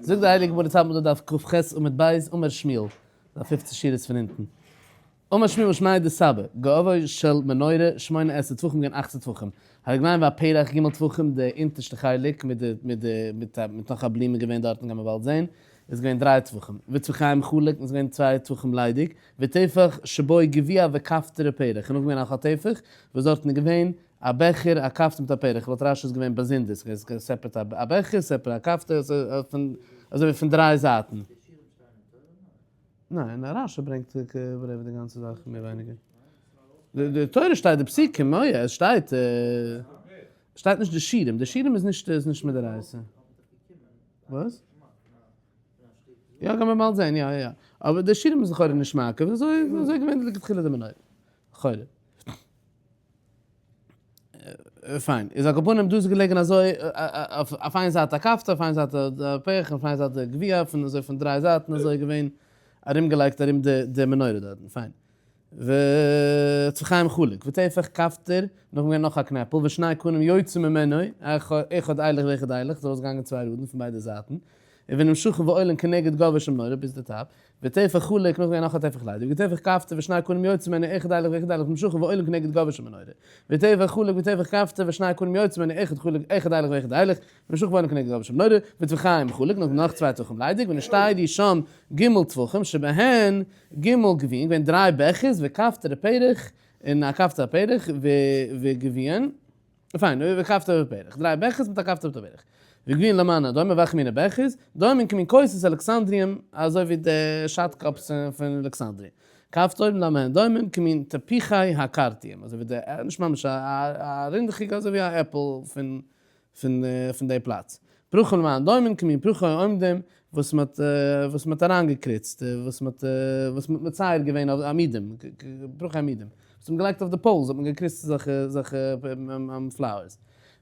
זאגט די הייליגע גמרא צייט מ'דא דף כ"ח עמוד ב' אמר שמואל, דף פופצן שורות פון אונטן, אמר שמואל משמיה דסבא, גובהו של מנורה שמונה עשרה טפחים געווען אכצן טפחים, הרגליים והפרח ג' טפחים די אונטערשטע חלק מיט די מיט די מיט מיט נאך א בלום איז געווען דארטן קען מען באלד זען, איז געווען דריי טפחים, וטפחיים חלק איז געווען צוויי טפחים ליידיג, וטפח שבו גביע וכפתור ופרח איז נאך געווען נאך א טפח וואס דארטן איז געווען א בעכער א כפתור מיט א פרח, לויט רשי איז געווען באזונדער, ס'איז געווען separate א בעכער, separate א כפתור, אזוי ווי פון דריי זייטן. ניין, רשי ברענגט whatever די גאנצע זאך מער ווייניגער. די תורה שטייט די פסוקים, אוי עס שטייט, שטייט נישט די שיעורים, די שיעורים איז נישט איז נישט מדאורייתא. וואס? יא קען מען באלד זען, יא יא יא. אבער די שיעורים איז לכאורה נישט מעכב, אזוי אזוי געווען לכתחילה די מנורה. לכאורה. פיין, איז על כל פנים דא איז געלעגן אזוי אויף איין זייט א כפתור, אויף איין זייט א פרח, און אויף איין זייט די גביע, פון אזוי פון דריי זייטן אזוי געווען ארומגעלייגט ארום די מנורה דארטן, פיין. וטפחיים חלוק, וטפח כפתור, נאכדעם געווען נאך א קנעפל, ושני קנים יוצאים ממנו, אחד אילך ואחד אילך, איז ארויסגעגאנגען צוויי ראדן פון ביידע זייטן, ונמשכים ועולין כנגד גובהו של מנורה ביז די top, וטפח חלוק, נאכדעם נאך א טפח ליידיג, וטפח כפתור ושני קנים יוצאים ממנו אחד אילך ואחד אילך ונמשכים ועולין כנגד גובהו של מנורה, וטפח חלוק וטפח כפתור ושני קנים יוצאים ממנו אחד חלוק אחד אילך ואחד אילך ונמשכים ועולין כנגד גובהו של מנורה, וטפחיים חלוק, נאכדעם נאך צוויי טפחים ליידיג, ונשתיירו שם ג' טפחים שבהן ג' גביעים, געווען דריי בעכערס וכפתור ופרח, און א כפתור א פרח וגביעין. פיין, וכפתור ופרח, דריי בעכערס מיט א כפתור מיט א פרח. וגביעין למה הן דומין, וועלכע מינע בעכערס? דומין כמין כוסות אלכסנדריים, אזוי ווי די shot cups פון אלכסנדריע. כפתורים למה הן דומין, כמין תפוחי הכרתים, אזוי ווי די, נישט ממש א רינדעכיגע, אזוי ווי א עפל פון פון די פלאץ. פרחים למה הן דומין, כמין פרחי העומדים, וואס מען האט וואס מען האט אריינגעקריצט, וואס מען האט וואס מען האט מצייר געווען אויף עמודים, פרחי עמודים, וואס מען האט געלייגט אויף די poles האט מען געקריצט אזעלכע אזעלכע flowers.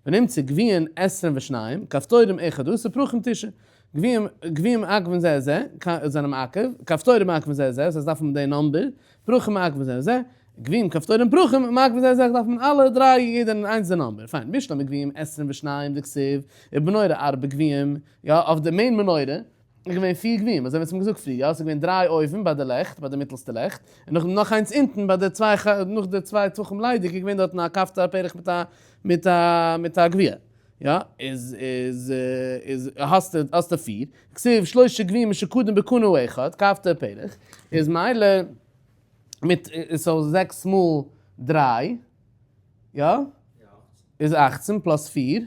ונמצא גביעין עשרים ושניים, כפתורים אחד עשר, פרחים תשעה. גביעים גביעים מעכבין זה את זה, זענען מעכב, כפתורים מעכבין זה את זה, דאס הייסט דארף מען די number, פרחים מעכבין זה את זה, גביעים כפתורים פרחים מעכבין זה את זה, דארף מען אלע דריי יעדער איינס די number, פיין, בשלמא גביעים עשרים ושניים דכתיב, ובמנורה ארבעה גביעים, יא, אויף די main מנורה איז געווען פיר גביעים, אזוי ווי אונז האבן געזאגט פריער, יא, עס איז געווען דריי אויבן ביי די לעכט, ביי די מיטעלסטע לעכט, און נאכדעם נאך איינס אונטן ביי די צוויי, נאך די צוויי טפחים ליידיג איז געווען דארטן א כפתור א פרח מיט א מיט א מיט א גביע, יא, איז איז איז האסטו האסטו פיר, כתיב שלשה גביעים משוקדים בקנה אחד, כפתור ופרח, איז מילא מיט so זעקס מאל דריי, יא? איז אכצן plus פיר.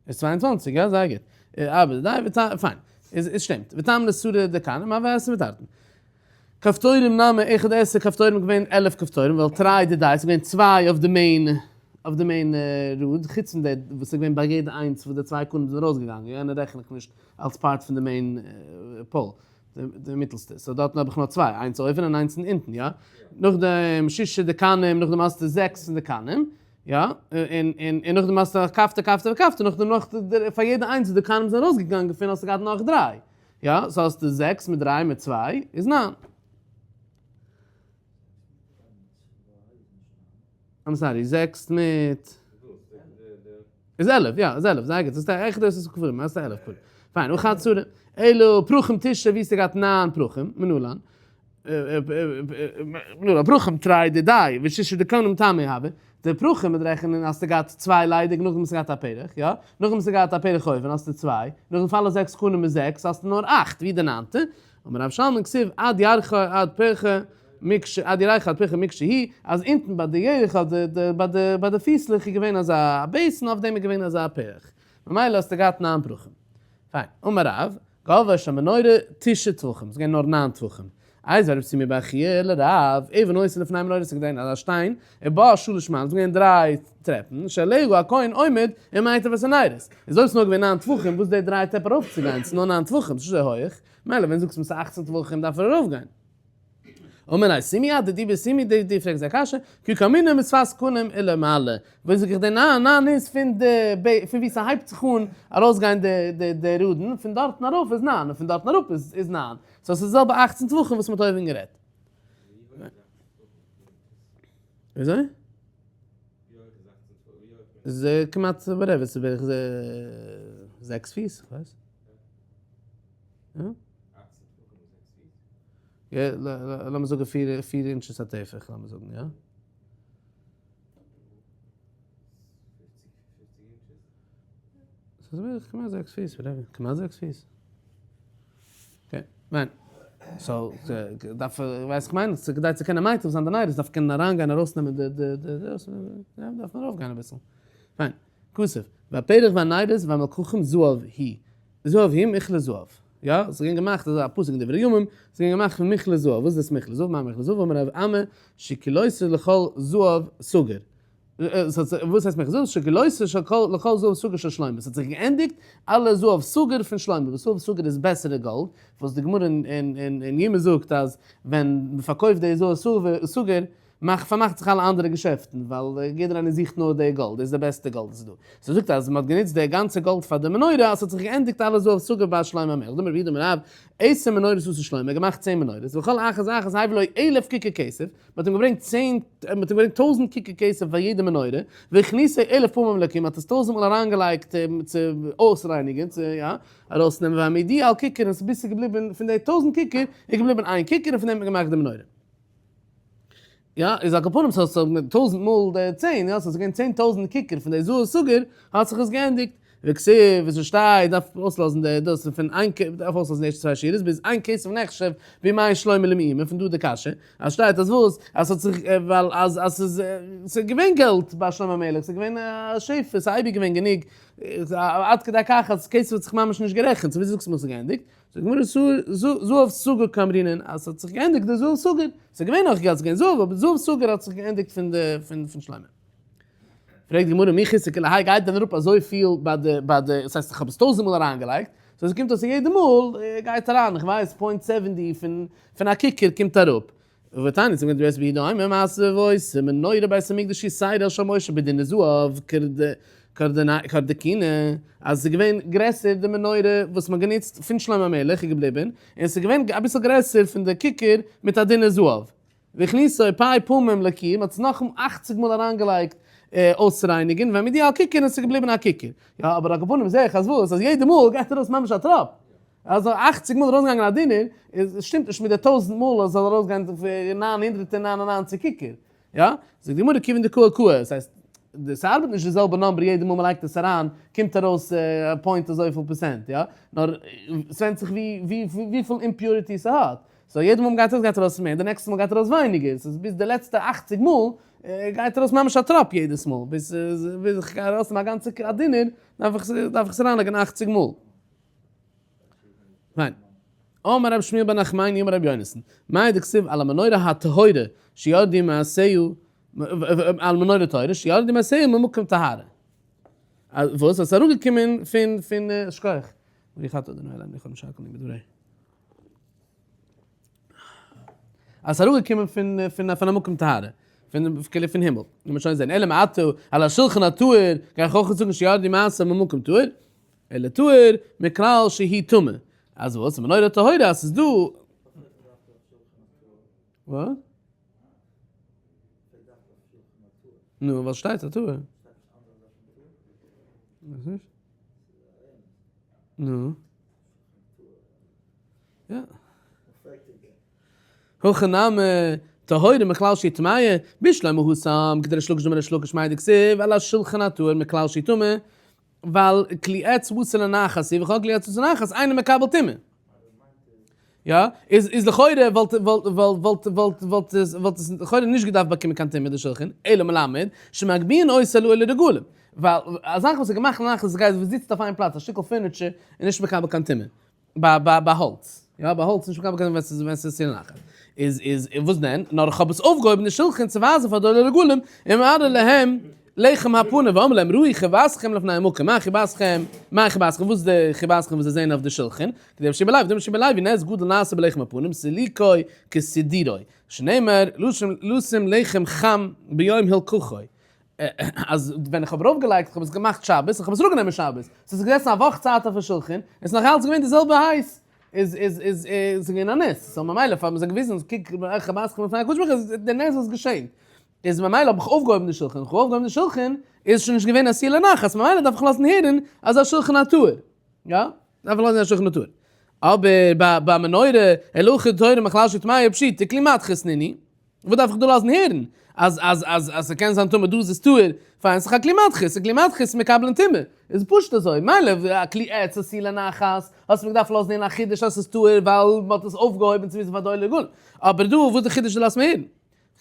איז 22, יא? זייער גוט. אבער די וועט פיין. איז עס שטימט. וטעם לסורה דקנים, מה ועשו ותרתן. כפתורים נמי אחד עשר כפתורים געווען 11 כפתורים, ווייל תרי דידהו, ס'איז געווען צוויי אויף די main, אויף די main ראד, חוץ פון די וואס איז געווען ביי יעדע איינס וואס די צוויי קנים זענען ארויסגעגאנגען, יענע רעכן איך נישט אלס part פון די main pole, די מיטעלסטע, so דארטן האב איך נאר צוויי, איינס אויבן און איינס אונטן, יא? נאכדעם שישה דקנים, נאכדעם האסטו זעקס פון די קנים, יא, און און נאכדעם האסטו א כפתור כפתור וכפתור, נאכדעם נאך פאר יעדע איינס וואס די קנים זענען ארויסגעגאנגען פון האסטו געהאט נאך דריי, יא, so האסטו זעקס מיט דריי מיט צוויי איז ניין. I'm sorry, זעקס מיט. איז 11, יא, איז 11, זייער גוט, דאס איז עכט דאס איז כפרים, האסטו 11 כפרים. פיין, וכד צרה. אלו פרחים תשעה, ווי האסטו געהאט ניין פרחים, מנלן. מנלן, פרחים תרי דידהו, ושישה דקנים טעמא הוו. די פרחים מיט רעכענען האסטו געהאט צוויי ליידיג, נאכדעם האסטו געהאט א פרח, יא? נאכדעם האסטו געהאט א פרח אויבן, האסטו צוויי. נאכדעם פאר אלע זעקס קנים איז זעקס, האסטו נאר אכט, ווי די ניינטע. אמר רב שלמון כתיב עד ירכא עד פרחא מקשה עד ירכא עד פרחא מקשה היא, אז אונטן ביי די ירך אדער די ביי די ביי די פיסלעך איז געווען אזא basin אויף דעם איז געווען אזא פרח, ממילא האסטו געהאט ניין פרחים. פיין. אמר רב, גובהה של מנורה תשעה טפחים, ס'איז געווען נאר ניין טפחים. איתיביה רב שימי בר חייא לרב, אבן היתה לפני מנורה ס'איז געווען אזא שטיין, ובה שלש מעלות, ס'איז געווען דריי טרעפן, שעליה הכהן עומד ומטיב את הנרות. איז אויב ס'איז נאר געווען ניין טפחים, וואס די דריי טרעפ ארויפצוגיין? ס'איז נאר ניין טפחים, ס'איז נישט אזוי הויעך. מילא ווען זאגסטו מיר ס'איז אכצן טפחים דארף ער ארויפגיין. אמר ליה סימי אדער דו ביסט סימי דו דו פרעגסט א קשיא, כי קאמינא משפת קנים ולמעלה, וואס זאג איך דיר ניין ניין איז פון די ב פון ווי ס'הייבט זיך אן ארויסגיין די די די ראדן פון דארטן ארויף איז ניין און פון דארטן אראפ איז איז ניין, so ס'איז די זעלבע אכצן טפחים וואס מ'האט אויבן גערעדט. וויאזוי? איז כמעט whatever ס'איז בערך. זעקס פיס, איך ווייס. יא? יא, לאמיר זאגן פיר, פיר inches א טפח, לאמיר זאגן, יא? ס'איז בערך כמעט זעקס פיס, whatever, כמעט זעקס פיס. Okay, ניין. So, דארף, ווייסט איך מיין, ס'איז כדי צו קענען מטיב זיין די נרות, דארף קענען אריינגיין ארויסנעמען די די די די, יא, דארף מען ארויפגיין אביסל. פיין. כתוב, והפרח והנרות והמלקחים זהב היא. זהב היא מכלי זהב. יא, ס'איז געווען געמאכט אזא פסוק אין דברי הימים, ס'איז געווען געמאכט פון מכלי זהב. וואס איז דאס מכלי זהב? מה מכלי זהב? אמר רב אמי, שכלותיו לכל זהב סגור. וואס הייסט מכלי זהב? שכלותיו של כל לכל זהב סגור של שלמה. ס'האט זיך געענדיגט אלע זהב סגור פון שלמה. וואס זהב סגור איז בעסערע גאלד, וואס די גמרא אין יומא זאגט אז ווען מ'פארקויפט די זהב סגור מאכט פארמאכט זיך אלע אנדערע געשעפטן ווייל יעדער איינער זוכט נאר די גאלד, דאס איז די בעסטע גאלד וואס איז דא. סאו זאגט אז מ'האט גענוצט די גאנצע גאלד פאר די מנורה אז ס'האט זיך געענדיגט אלע זהב סגור ביי שלמה המלך. דאמר רב יהודה אמר רב, עשר מנורות עשה שלמה, ער האט געמאכט צען מנורות, וכל אחת ואחת הביא לו אלף ככר כסף, מ'האט אים געברענגט צען, מ'האט אים געברענגט טויזנט ככר כסף פאר יעדע מנורה, והכניסו אלף פעמים לנקי, מ'האט עס טויזנט מאל אריינגעלייגט צו אויסרייניגען, צו יא, ארויסנעמען, והעמידוהו על ככר, און ס'איז ביז ס'איז געבליבען, פון די טויזנט ככר איז געבליבען איין ככר און פון דעם האט מען געמאכט די מנורה. יא, איז על כל פנים ס'האט זיך מיט טויזנט מאל די צען, יא, ס'איז געווען 10,000 ככר פון די זהב סגור, האט זיך עס געענדיגט. וכתיב, ווי ס'שטייט, דארף אויסלאזן די דאס פון איין כ, דארף אויסלאזן די ערשטע צוויי שורות, ביז אין כסף נחשב בימי שלמה למאומה, פון דא די קשיא, אז שטייט אז וואס, אז ס'האט זיך, ווייל אז אז ס'איז, ס'איז געווען געלט ביי שלמה המלך, ס'איז געווען א שפע, ס'איז אייביג געווען גענוג, עד כדי כך אז כסף האט זיך ממש נישט גערעכנט, so וויאזוי זאגסטו מיר ס'איז געענדיגט? זאגט די גמרא זהב סגור קאמרינן אז ס'האט זיך געענדיגט די זהב סגור, ס'איז געווען נאך געלט, ס'איז געווען זהב, אבער זהב סגור האט זיך געענדיגט פון די פון שלמה. פרעגט די גמרא מי חסר כולי האי גייט דען אראפ אזויפיל ביי די ביי די, עס הייסט איך האב עס טויזענט מאל אריינגעלייגט, so עס קומט אויס יעדע מאל גייט אריין איך ווייס point seventy פון פון א ככר קומט אראפ, ותניא צום געדרעסט ביהודה אומר מעשה והיתה מנורה בית המקדש יתירה על של משה בדינר זהב קרדקינא אז עס איז געווען גרעסער די מנורה וואס מען האט גענוצט פון שלמה המלך איז געבליבען און עס איז געווען אביסל גרעסער פון די ככר מיט א דינר זהב והכניסו פ' פעמים לקיר מען האט עס נאך אכציג מאל אריינגעלייגט אויסצורייניגען והעמידוהו על ככר און עס איז געבליבען א ככר יא אבער על כל פנים זעה איך אז וואס אז יעדע מאל גייט ארויס ממש א טראפ אז אכציג מאל ארויסגעגאנגען א דינר, איז שטימט נישט מיט די טויזנט מאל אז ס'זאל ארויסגיין 999 ככר, יא? זאגט די גמרא כיוון דקאי קאי, עס הייסט ס'ארבעט נישט די זעלבע number יעדע מאל מ'לייגט עס אריין קומט ארויס א point אזויפיל פערסענט, יא? נאר ס'ווענדט זיך ווי וויפיל impurity ס'האט, so יעדע מאל מ'גייט ארויס גייט ארויס מער, די נעקסטע מאל גייט ארויס ווייניגער, ס'איז ביז די לעצטע אכציג מאל גייט ארויס ממש א טראפ יעדעס מאל, ביז איך גיי ארויס מיט א גאנצע א דינר דארף איך עס אריינלייגן אכציג מאל. ניין. אמר רבי שמואל בר נחמני אמר רבי יונתן, מאי דכתיב על המנורה הטהורה שירדו מעשיו על מנורה טהורה שירדו מעשיו ממקום טהרה. וואס? אז ס'איז אראפגעקומען פון פון שכוח. ברוך אתה אדוני אלהינו מלך העולם שהכל נהיה בדברו. אז ס'איז אראפגעקומען פון פון פון א מקום טהרה, פון כאילו פון הימל. לאמיר שוין זען. אלא מעתה על השולחן הטהור גיי איך אויך זאגן שירדו מעשיו ממקום טהור. אלא טהור מכלל שהיא טמא. אז וואס? מנורה טהורה אז ס'איז דא. וואס? נו, ווייל שטייט א טהור. נו. יא. הכא נמי, טהורה מכלל שהיא טמאה, בשלמא התם, כדריש לקיש דאמר ריש לקיש מאי דכתיב על השולחן הטהור מכלל שהיא טמא, ווייל כלי עץ אסור לנחת הוא וכל כלי עץ אסור לנחת אינו מקבל טומאה. יא, איז איז לכאורה וואלט וואלט וואלט וואלט וואלט עס וואלט עס לכאורה נישט געדארפט באקומען קיין טומאה די שולחן, אלא מלמד שמגביהין אותו לעולי רגלים, ווייל א זאך וואס איז געמאכט לנחת איז גייט וואס זיצט אויף איין פלאץ א שטיקל furniture איז נישט מקבל קיין טומאה. ביי ביי ביי האלץ, יא ביי האלץ נישט מקבל קיין ווען ס'איז ווען ס'איז צו נחת. איז איז וואס דען? נאר איך האב עס אויפגעהויבן די שולחן צו ווייזן פאר די עולי רגלים, ומראה להם לחם הפנים ואומר להם ראו חיבתכם לפני המקום, מה חיבתכם, מה חיבתכם, וואס איז די חיבתכם וואס זיי זעען אויף די שולחן? כדרבי יהושע בן לוי, דאמר רבי יהושע בן לוי נס גדול נעשה בלחם הפנים, סילוקו כסידורו, שנאמר לשום לחם חם ביום הלקחו, אז ווען איך האב ארויפגעלייגט, איך האב עס געמאכט שבת, איך האב עס אראפגענומען שבת, ס'איז געזעסן א וואך צייט אויפן שולחן, און ס'איז נאך אלץ געווען די זעלבע הייס, איז איז איז איז געווען א נס, so ממילא פאר מ'זאל געוויזן, קוק איך האב אסכם לפני הקדוש ברוך הוא, די נס איז געשען, איז ממילא האב איך אויפגעהויבן די שולחן, איך האב אויפגעהויבן די שולחן, איז שוין נישט געווען עשוי לנחת, ממילא דארף איך לאזן הערן אז א שולחן הטהור. יא? דארף מען לאזן א שולחן הטהור. אבער ביי ביי מנורה, הלכה טהורה מכלל שטמאה פשיטא כלי מתכות נינהו, וואס דארף איך דא לאזן הערן? אז אז אז אז ס'קען זיין טמא דא איז עס טהור, פיין ס'איז א כלי מתכות, און כלי מתכות מקבלין טומאה, איז פשוט אזוי, מילא א כלי עץ עשוי לנחת, האסט מיר געדארפט לאזן הערן א חידוש אז ס'איז טהור ווייל מ'האט עס אויפגעהויבן צו וויזן פאר די עולי רגלים, אבער דא וואס איז די חידוש דו לאזט מיר הערן?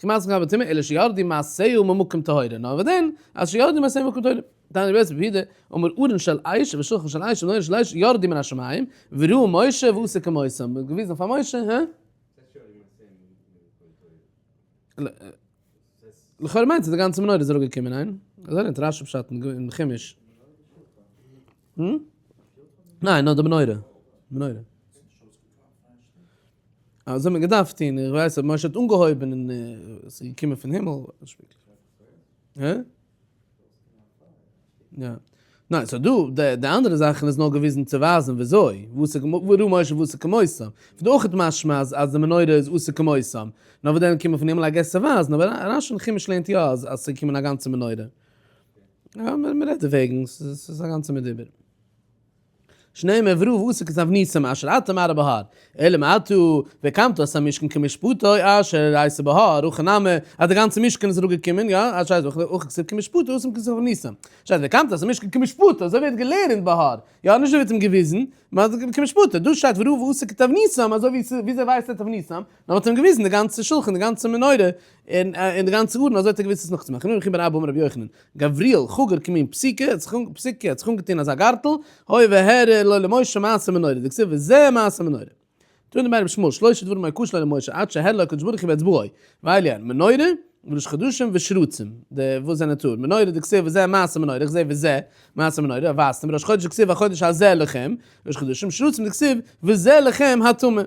כמעט זיך געהאט בטומאה אלא שירדו מעשיה ממקום טהרה, נאר וואס דען אז שירדו מעשיה ממקום טהרה, תניא רבי יוסי ברבי יהודה אמר ארון של אש ושולחן של אש ומנורה של אש ירדו מן השמים וראה משה ועשה כמותם, מ'האט געוויזן פאר משה, הא? לכאורה מיינט עס די גאנצע מנורה איז אראפגעקומען, ניין? אזוי לערנט רשי פשט אין חומש. ניין, נאר די מנורה. מנורה. אזוי האט מען געדארפט טון, איך ווייס אז משה האט אנגעהויבן און עס איז געקומען פון הימל. הא? יא. ניין, סאו דא, די אנדערע זאכן איז נאר געוויזן צו ווייזן וויאזוי, וראה משה ועשה כמותם. פון דא אויך משמע אז אז די מנורה איז עשה כמותם. נאר וואס דען קומען פון הימל I guess צו ווייזן, אבער רשי אין חומש לערנט יא אז אז ס'איז געקומען א גאנצע מנורה. יא, מ'רעדט דערוועגן, ס'איז א גאנצע מדובר. שנאמר וראה ועשה כתבניתם אשר אתה מראה בהר, אלא מעתה והקמת את המשכן כמשפטו אשר הראית בהר, הכא נמי אז די גאנצע משכן איז אראפגעקומען, יא, אשר הראית בהר, הכא כתיב כמשפטו עשום כתבניתם, שטייט והקמת את המשכן כמשפטו, אזוי ווערט געלערנט בהר, יא, נישט אזוי ווערט אים געוויזן, כמשפטו, דא שטייט וראה ועשה כתבניתם, אזוי ווי וויאזוי ווייסט ער תבניתם, נאר מ'האט אים געוויזן די גאנצע שולחן, די גאנצע מנורה, און די גאנצע ארון, אזוי האט ער געוואוסט עס נאכצומאכן. אמר רבי חייא בר אבא אמר רבי יוחנן, גבריאל חגר כמין פסיקה, האט זיך פסיקה האט זיך אנגעטון אזא גארטל, היה והראה לו למשה מעשה מנורה, דכתיב וזה מעשה מנורה. תנא דבי רבי ישמעאל, שלושה דברים היו קשה לו למשה עד שהראה לו הקדוש ברוך הוא באצבעו, ואלו הן, מנורה, וראש חדשים ושרצים, די וואס זענען טהור, מנורה דכתיב וזה מעשה מנורה, איך זע וזה מעשה מנורה, ווייזט אים, ראש חודש דכתיב החודש הזה לכם, ראש חדשים, שרצים דכתיב וזה לכם הטמא.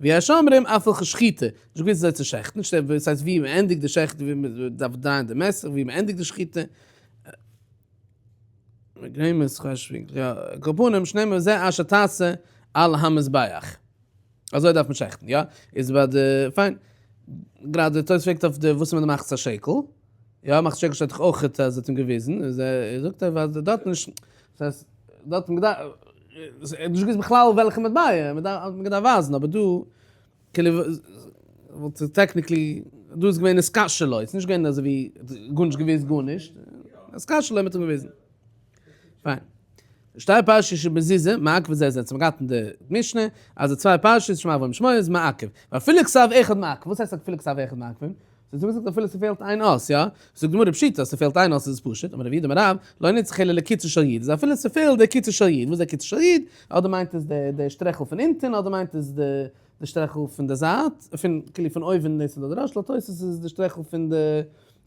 ויש אומרים אף הלכות שחיטה, נישט געוואוסט וויאזוי צו שעכטן, וואס הייסט ווי מען ענדיגט די שעכט, ווי מען דארף דרייען די מעסער, ווי מען ענדיגט די שחיטה. על כל פנים, שנאמר וזה אשר תעשה על המזבח. אזוי דארף מען שעכטן, יא? איז ביי די, פיין. גראדע תוס' פרעגט אויף די וואס איז מיט די מחצית השקל? יא, מחצית השקל שטייט דאך אויך אז ער האט אים געוויזן, איז ער זאגט ער ווייל דארט נישט, דאס הייסט דארט האט מען געדארפט, ער האט נישט געוואוסט בכלל וועלכע מטבע, מען דארף, האט מען געדארפט ווייזן, אבער דא, כאילו, וואלט technically, דא איז געווען נתקשה לו, ס'איז נישט געווען אזוי ווי גארנישט געוואוסט גארנישט, נתקשה לו מ'האט אים געוויזן. פיין. שתי פרשיות שבמזוזה, מעכב זה זה, מ'האט געהאט אין די משנה, אז די צוויי פרשיות שמע והם שמוע איז מעכב. ואפילו כתב אחד מעכב, וואס הייסט אפילו כתב אחד מעכבים? ס'איז געזאגט אפילו ס'פעלט איין אות, יא? זאגט די גמרא פשיטא אז ס'פעלט איין אות איז עס פשוט, אמר רב יהודה אמר רב, לא נצרך אלא לקיצו של יוד, איז אפילו ס'פעלט די קיצו של יוד, וואס איז די קיצו של יוד? אדער מיינט עס די די שטרעכל פון אונטען אדער מיינט עס די די שטרעכל פון די זייט, פון כאילו פון אויבן דאס איז דא די ראש לויט תוס' איז די שטרעכל פון די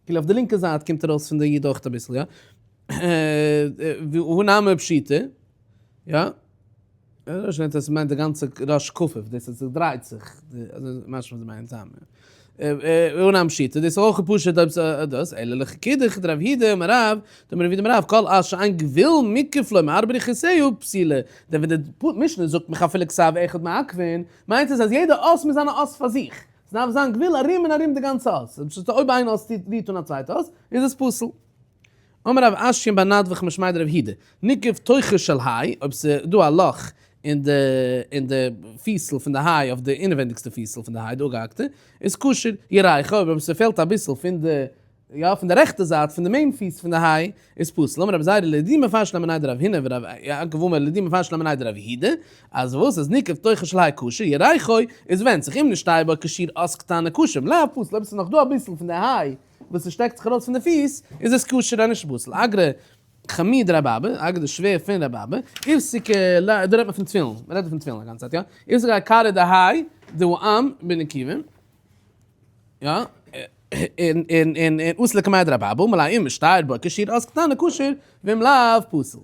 כאילו אויף די לינקע זייט קומט ארויס פון די יוד אויכט אביסל יא? והא נמי פשיטא, יא? ראש נענט עס מיינט די גאנצע ראש כפוף, דאס אז עס דרייט זיך, אזוי משמע די מיינט זיין. והא נמי פשיטא, דאס איז אויך פשוט אויב ס'איז דאס, אלא לכדך דרב יהודה אמר רב, דאמר רב יהודה אמר רב, כל אות שאין גבול מוקף לה מארבע רוחותיה פסולה, דען ווען די משנה זאגט מיך אפילו כתב אחד מעכבין, מיינט עס אז יעדע אות מוז זיין א אות פאר זיך, עס דארף זיין גבול ארום און ארום די גאנצע אות, אויב איין אות רירט אן א צווייטע אות, איז עס פסול. אמר רב אשי בר נדבך משמיה דרב יהודה, ניקב תוכה של היי, אויב ס'איז דא א לאך אין די אין די פיסל פון די היי אויף די אינעווענדיגסטע פיסל פון די היי די אפגעהאקטע, איז כשר, יריחו, אויב ס'פעלט אביסל פון די יא פון די רעכטע זייט פון די main פיס פון די היי, איז פסול. אמר רבי זירא לדידי מפרש לה מיניה דרב הונא ורב יעקב אמר לדידי מפרש לה מיניה דרב יהודה, אז וואס אז ניקב תוכה של היי כשר, יריחו, איז ווענדט זיך אם נשתייר בה כשיעור אות קטנה כשר, אם לאו פסול, אויב ס'איז נאך דא אביסל פון די היי וואס ס'שטעקט זיך ארויס פון די פיס, איז עס כשר און נישט פסול. אגרא חמי דרבי אבא, אגרא די שווער פון רבי אבא, איפסיקא ל, דא רעדט מען פון תפילין, מען רעדט דא פון תפילין א גאנצע צייט, יא? איפסיקא כרעא דהאי דהאם בנקיבים, יא? און און און און אתא לקמיה דרבי אבא, אמר ליה אם משתייר בה כשיעור אות קטנה כשר, ואם לאו פסול.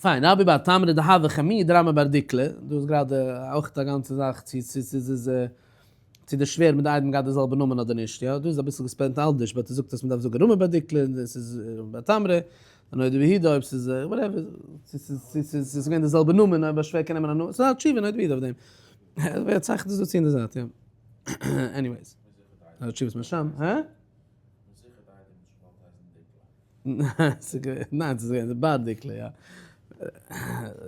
פיין, רבי בר תמרי דהוה חמי דרמי בר דיקלא, דא איז גראדע אויך א גאנצע זאך צו צו צו ס'איז צו די שווער מיט די איידעם געהאט די זעלבע נאמען אדער נישט, יא, דא איז אביסל געספעלט אנדערש but ער זאגט אז מ'דארף זאגן רמי בר דיקלא און דאס איז רמי בר תמרי, און נודע ביהודה אויב ס'איז whatever, צו ס'איז צו ס'איז געווען די זעלבע נאמען אויב א שווער קען נעמען א נאמען, ס'איז א תשובה נודע ביהודה אויף דעם. ווער צייכנט עס דא צו אין די זייט, יא. anyways. תשובת מהרש"ם, הא? ניין, ס'איז געווען בר דיקלא, יא.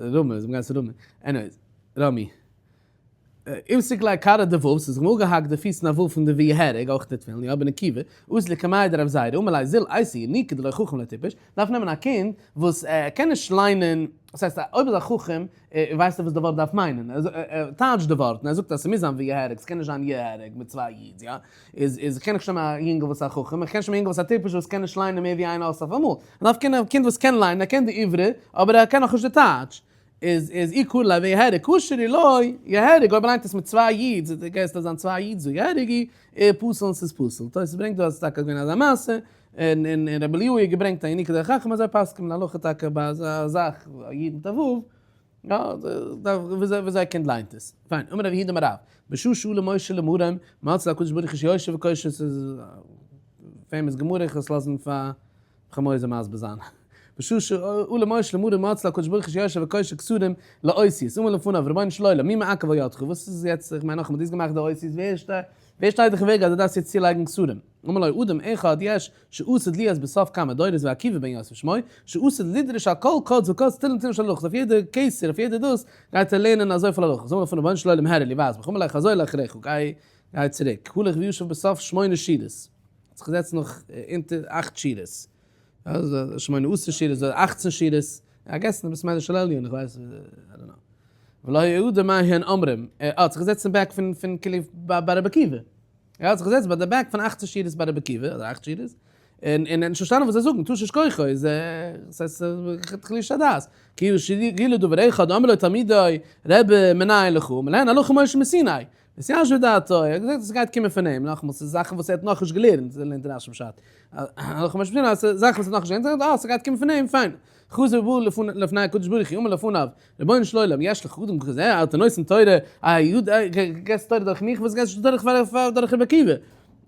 רמי, זיי האבן געהייסן רמי. anyways, רמי. אימסיק ליה כרעא דו', ס'איז זיך אפגעהאקט די פיס אין א ו' פון די ויהרג, אויך די תפילין, יא, בנקיבה, אזל לקמיה דרב זירא, אמר ליה זיל אייתי ינוקא דלא חכם ולא טיפש, דארף נעמען א קינד וואס ער קען נישט ליינען, דאס הייסט אויב איז א חכם ווייסט ער וואס די ווארט דארף מיינען, ער טייטשט די ווארט און ער זאגט אז ס'מוז זיין ויהרג, ס'קען נישט זיין יהרג מיט צוויי יו'דס, יא, איז איז קען איך נישט נעמען א יונגל וואס איז א חכם, איך קען נישט נעמען א יונגל וואס איז א טיפש וואס קען נישט ליינען מער ווי איין אות אויף אמאל, איך דארף קענען א קינד וואס קען ליינען, ער קען די עברי, אבער ער קען נאכנישט די טייטש. איז איז אי קרי ליה ויהרג כשר אי לא יהרג אויב ליינט עס מיט צוויי יוד'ס איז גייט עס זיין צוויי יוד'ס יהרג אי פסול און ס'איז פסול. תוס' ברענגט דא אז ס'איז טאקע געווען אזא מעשה און און און רבי אליהו האט געברענגט א ינוקא דחכמה אזוי פסק'נט מען הלכה טאקע ביי אזא זאך א יוד מיט א ו' יא וויאזוי וויאזוי א קינד ליינט עס. פיין אמר רב יהודה אמר רב בשעה שעלה משה למרום מצא הקדוש ברוך הוא שיושב וקושר ס'איז famous גמרא איך וועל עס לאזן פאר כ'מוז זיי מסביר זיין. בשעה שעלה משה למרום מצא הקדוש ברוך הוא שיושב וקושר כתרים לאותיות, אמר לפניו רבונו של עולם מי מעכב על ידך, וואס איז יעצט, איך מיין נאכאמאל דו האסט געמאכט די אותיות, ווער שטייט ווער שטייט דיך אין וועג אז דו דארפסט יעצט צולייגן כתרים? אמר לו אדם אחד יש שעתיד להיות בסוף כמה דורות ועקיבא בן יוסף שמו, שעתיד לדרוש על כל קוץ וקוץ תילים תילים של הלכות, אויף יעדע כתר אויף יעדע דאס גייט ער לערנען אזויפיל הלכות, אמר לפניו רבונו של עולם הראה לי ווייז מיך, אמר לו חזור לאחריך, גיי גיי צוריק, הלך וישב בסוף שמונה שורות. האט זיך געזעצט נאך אונטער אכט שורות, שמונה עשר שורות אדער אכצן שורות, I guess אין בית מדרש העליון, איך ווייס, I don't know. ולא ידע מה הן אומרים, ער האט זיך געזעצט אין back פון פון כאילו ביי רבי עקיבא, ער האט זיך געזעצט ביי די back פון אכצן שורות ביי רבי עקיבא, אדער אכט שורות, און און ער האט נישט פארשטאנען וואס זיי זאגן, תשש כוחו, איז עס הייסט חלישת הדעת, כי גילו דבר אחד, אמר לו תלמידו, רבי מנין לך, אמר להן הלכה משה מסיני, נתיישבה דעתו, ער האט געזאגט אז ס'גייט קומען פון אים, נאכאמאל ס'איז זאכן וואס ער האט נאכנישט געלערנט, אזוי לערנט רשי פשט, הלכה משה מסיני, ס'איז זאכן וואס ער האט נאכנישט געלערנט, אה ס'גייט קומען פון אים, פיין. חזר ובא לפני הקדוש ברוך הוא, אמר לפניו, רבונו של עולם, יש לך אדם כזה, אתה נותן תורה, א יוד, געסט תורה דורך מיך, וואס געסט נישט תורה דורך רבי עקיבא?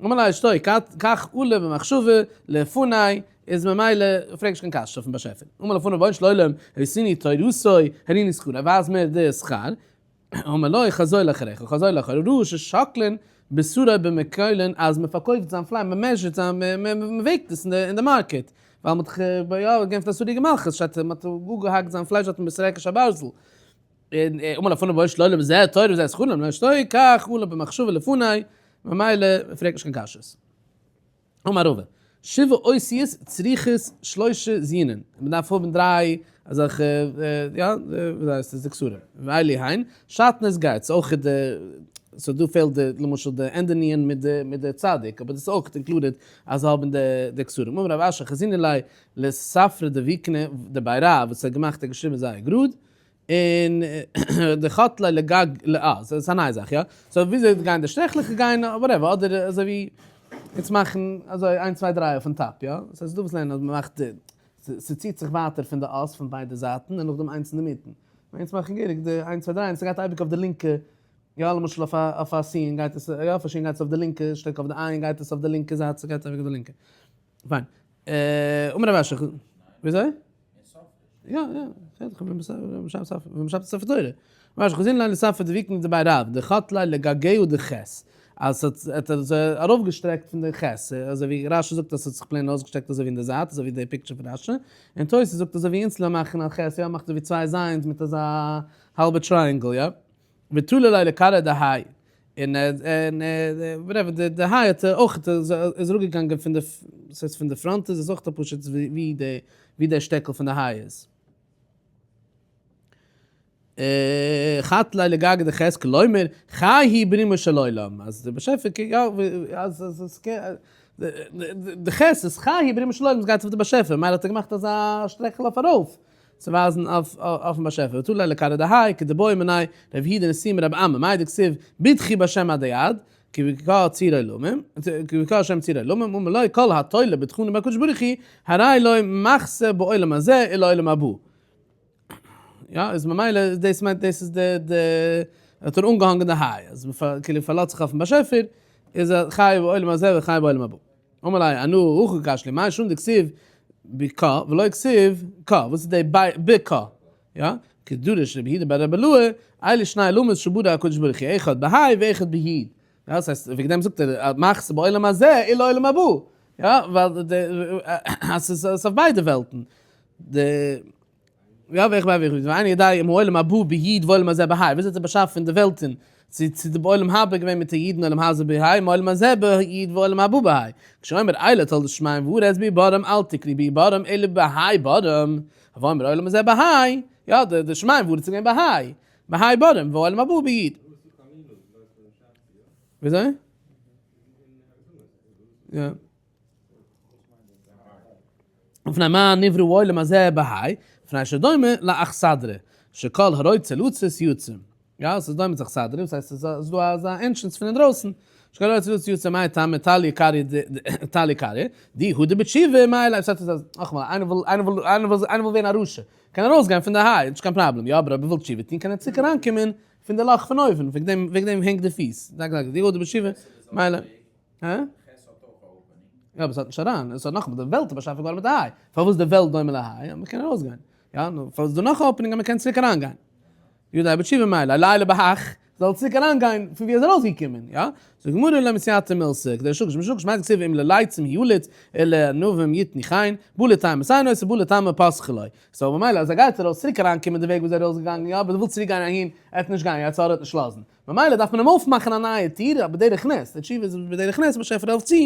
אמר לו אשתו, כך עלה במחשבה לפני, איז ממילא פרעג נישט קיין קשיא אויפן באשעפער. אמר לפניו רבונו של עולם, הראיתני תורתו, הראיני שכרו, ווייז מיר די שכר, אמר לו חזור לאחריך, חזור לאחריך, ראה ששוקלין בשרו במקולין אז מען פארקויפט זיין פלייש, מען measure ט זיין, מען וועגט עס אין די market, ווייל מען האט יא געגעבן פון אסוריגע מלכות, שטייט מען האט אפגעהאקט זיין פלייש האט מען בשרעקש הברזל, און אמר לפניו רבונו של עולם זה תורה וזה שכרו, אמר לו אשתו כך עלה במחשבה לפני, ממילא פרעג נישט קיין קשיות. אמר רבא, שבעה אותיות צריכות שלושה זיונין, מען דארף האבן דריי אזעלכע, יא, ווי הייסט עס, די כתרים, ואלו הן, שעטנז גייט, ס'איז אויך די, סאו דא פעלט די, למשל די ענדע נון מיט די מיט די צדיק, אבער דאס איז אויך included אז זיי האבן די די כתרים. אמר רב אשי חזינא ליה לספרא דביקנא דבי רב, וואס ער האט געמאכט ער האט געשריבן זייער גראד, און דחטא ליה לגג לאה, ס'איז א נייע זאך יא? so וויאזוי גייען די שטעכלעך גייען whatever, אדער אזוי ווי אונז מאכן אזוי איינס צוויי דריי אויפן top יא? ס'איז דא וואס לערנען אז מ'מאכט די, ס'ציט זיך ווייטער פון די אות פון ביידע זייטן און נאכדעם איינס אינדערמיטן. אונז מאכן געהעריג די איינס צוויי דריי און ס'גייט אייביג אויף די לינקע, יא למשל אויף א אויף א סין גייט עס, יא אויף א שין גייט עס אויף די לינקע שטעק אויף די עין גייט עס אויף די לינקע זייט ס'גייט אייביג אויף די לינקע. פיין. אמר רב אשי, וויאזוי? יא יא, ווען מ'שרייבט ספר תורה. ממש חזינא ליה לספרא דביקנא דבי רב, דחט ליה לגגיה דחית, אז ס'האט אזוי ארויפגעשטרעקט פון די חית, אזוי ווי רשי זאגט אז ס'האט זיך plain אויסגעשטרעקט אזוי ווי אין די זייט, אזוי ווי די picture פון רשי, און תוס' זאגט אזוי ווי אונז מאכן א חית, יא, מ'מאכט אזוי ווי צוויי זיינס מיט אזא האלבע triangle, יא. ותלא ליה לכרעא דהאי, און whatever, די היי האט אויך, איז אראפגעגאנגען פון די, ס'הייסט פון די front איז עס אויך פשוט ווי די, ווי די שטעקל פון די היי איז. חט ליה לגגא דחית כלומר, חי הוא ברומו של עולם, אז די באשעפער יא, אז עס קען, די חית איז חי הוא ברומו של עולם, עס גייט אויף די באשעפער, ממילא האט ער געמאכט אזא שטרעכל אויף ארויף. צו ווייזן אויפן באשעפער, ותלא ליה לכרעא דהאי כדבעי מיניה רב יהודה נשיאה מרב אמי, מאי דכתיב בטחו בהשם עדי עד, כי בך צור עולמים, כי בך השם צור עולמים, אמר לו כל התולה בטחונו בהקדוש ברוך הוא, הרי לו מחסה בעולם הזה ולעולם הבא. יא, איז ממילא דאס מיינט דאס איז די די האט ער אנגעהאנגען די היי, אז מ'פאר כאילו פארלאזט זיך אויפן באשעפער, איז ער חי בעולם הזה וחי בעולם הבא. אמר ליה אנא הכי קשיא לי מאי שנא דכתיב בך ולא כתיב קה, וואס איז די בך? יא, כדרש רבי יהודה בר רבי אלעאי, אלו שני עולמות שברא הקדוש ברוך הוא, אחד בה' ואחד בי'. יא, דאס הייסט, וועגן דעם זאגט ער, מחסה בעולם הזה ולעולם הבא. יא, ווייל די, אז ס'איז אויף ביידע וועלטן. די, יא, ואיך ביי ואיך ואינו יודע אם העולם הבא בי' ועולם הזה בה', וויאזוי האט ער באשאפן די וועלטן, צו צו די עולם הבא איז געווען מיט די י' און עולם הזה בה', אם העולם הזה בי' ועולם הבא בה'. כשאומר אלה תולדות שמים וארץ בעיבורם אל תקרי בעיבורם אלא בה' ברם, הווי אומר העולם הזה בה', יא, די די שמים וארץ איז געווען בה', בה' ברם, והעולם הבא בי'. וויאזוי? יא. ופני מה נברא העולם הזה בהאי, מפני שדומה לאכסדרה, שכל הרוצה לצאת יוצא. יא, עס איז דומה צו אכסדרה, דאס הייסט עס איז דא אזא entrance פון אינדרויסן, שכל הרוצה לצאת יוצא מאי טעמא תליא קריא תליא קריא, די הודה בתשובה מאי ליה, דאס הייסט אז נאכאמאל, איינער וויל איינער וויל איינער וויל איינער וויל ווערן א רשע, קען ארויסגיין פון די היי, נישט קיין פראבלעם, יא אבער אויב ער וויל תשובה טון קען ער צוריק אריינקומען פון די לאך פון אויבן, וועגן דעם וועגן דעם הענגט די פיס, די הודה בתשובה מאי ליה. הא? יא אבער ס'האט נישט אריין, עס האט נאכאמאל, די וועלט איז באשאפן געווארן מיט א היי, פארוואס די וועלט דומה להיי? אז מ'קען ארויסגיין, יא, נו, פארוואס איז דא נאך א opening אז מ'קען צוריק אריינגיין? יודע בתשובה מילא, לילה בהך, זאל צוריק אריינגיין פון ווי ער איז ארויסגעקומען, יא? זאגט גמרא לא מסייתא מילתא, כדי שקש משקש מיינט כתיב אם ללייצים יליץ, ולענבים יתנו חן, בא לטעמא סיין עושה בא לטעמא פסחו לו. so ממילא אז ער גייט ארויס צוריק אריינקומען די וועג וואס ער איז ארויסגעגאנגען, יא, אבער ער וויל צוריק גיין אהין, ער וועט נישט גיין, יצר הרע וועט נישט לאזן. ממילא דארף מען אים אויפמאכן א נייע טיר, אבער בדרך נס, די תשובה איז בדרך נס, באשעפער העלפט צו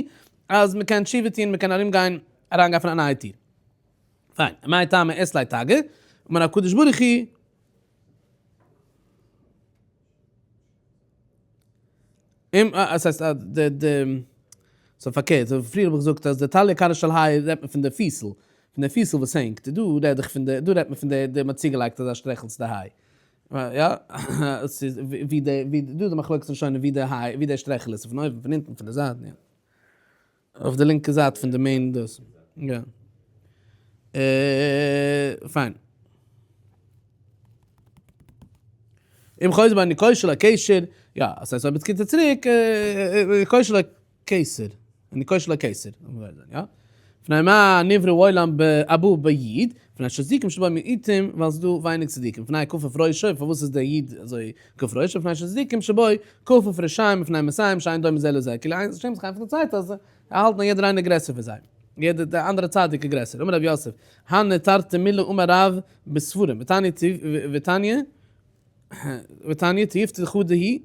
אז מען קען תשובה טון, מען קען ארום גיין, אריין גיין פון א נייע טיר. פיין, מאי טעמא אית ליה תגא, אמר הקדוש ברוך הוא, און עס הייסט אז די די, ס'איז פארקערט, פריער האב איך געזאגט אז די תליא כרעא של היי רעדט מען פון די פיסל, פון די פיסל וואס הענגט, דא רעד איך פון די, דא רעדט מען פון די די מ'האט צוגעלייגט אזא שטרעכל צו די היי. יא, ס'איז ווי די, ווי דא איז די מחלוקת ראשונים ווי די היי, ווי די שטרעכל איז, פון אויבן, פון אונטן, פון די זייטן, יא. אויף די לינקע זייט פון די main דאס. יא. פיין. אם חוזר בו אני קושר לו קשר, יא, עס הייסט אויב עס קומט ער צוריק, קושר לו כתר, אני קושר לו כתר, יא. מפני מה נברא העולם הבא ביו"ד, מפני שצדיקים שבו מועטים, ווייל ס'איז דא ווייניג צדיקים, מפני כפוף ראשו, פארוואס איז דער איד אזוי כפוף ראשו, מפני שצדיקים שבו כפוף ראשיהם מפני מעשיהם שאין דומה זה לזה, כאילו איינס שעמט זיך איינער פון די צווייטע אז זיי האלטן אז יעדער איינער גרעסער פון זיי, יעדער די אנדערע צדיק איז גרעסער, אמר רב יוסף, הני תרתי מילי אמר רב בספרים, ותניא ותניא ותניא תיובתא דחדא היא,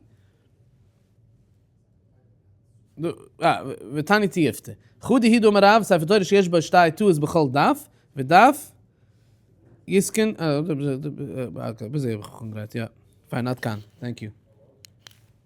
ותניא תיובתא. חדא היא דאמר רב, ספר תורה שיש בו שתי טעות בכל דף, ודף יתקון, אקעי, ביז אהער האב איך אנגעגרייט, יא. פיין, עד כאן. thank you.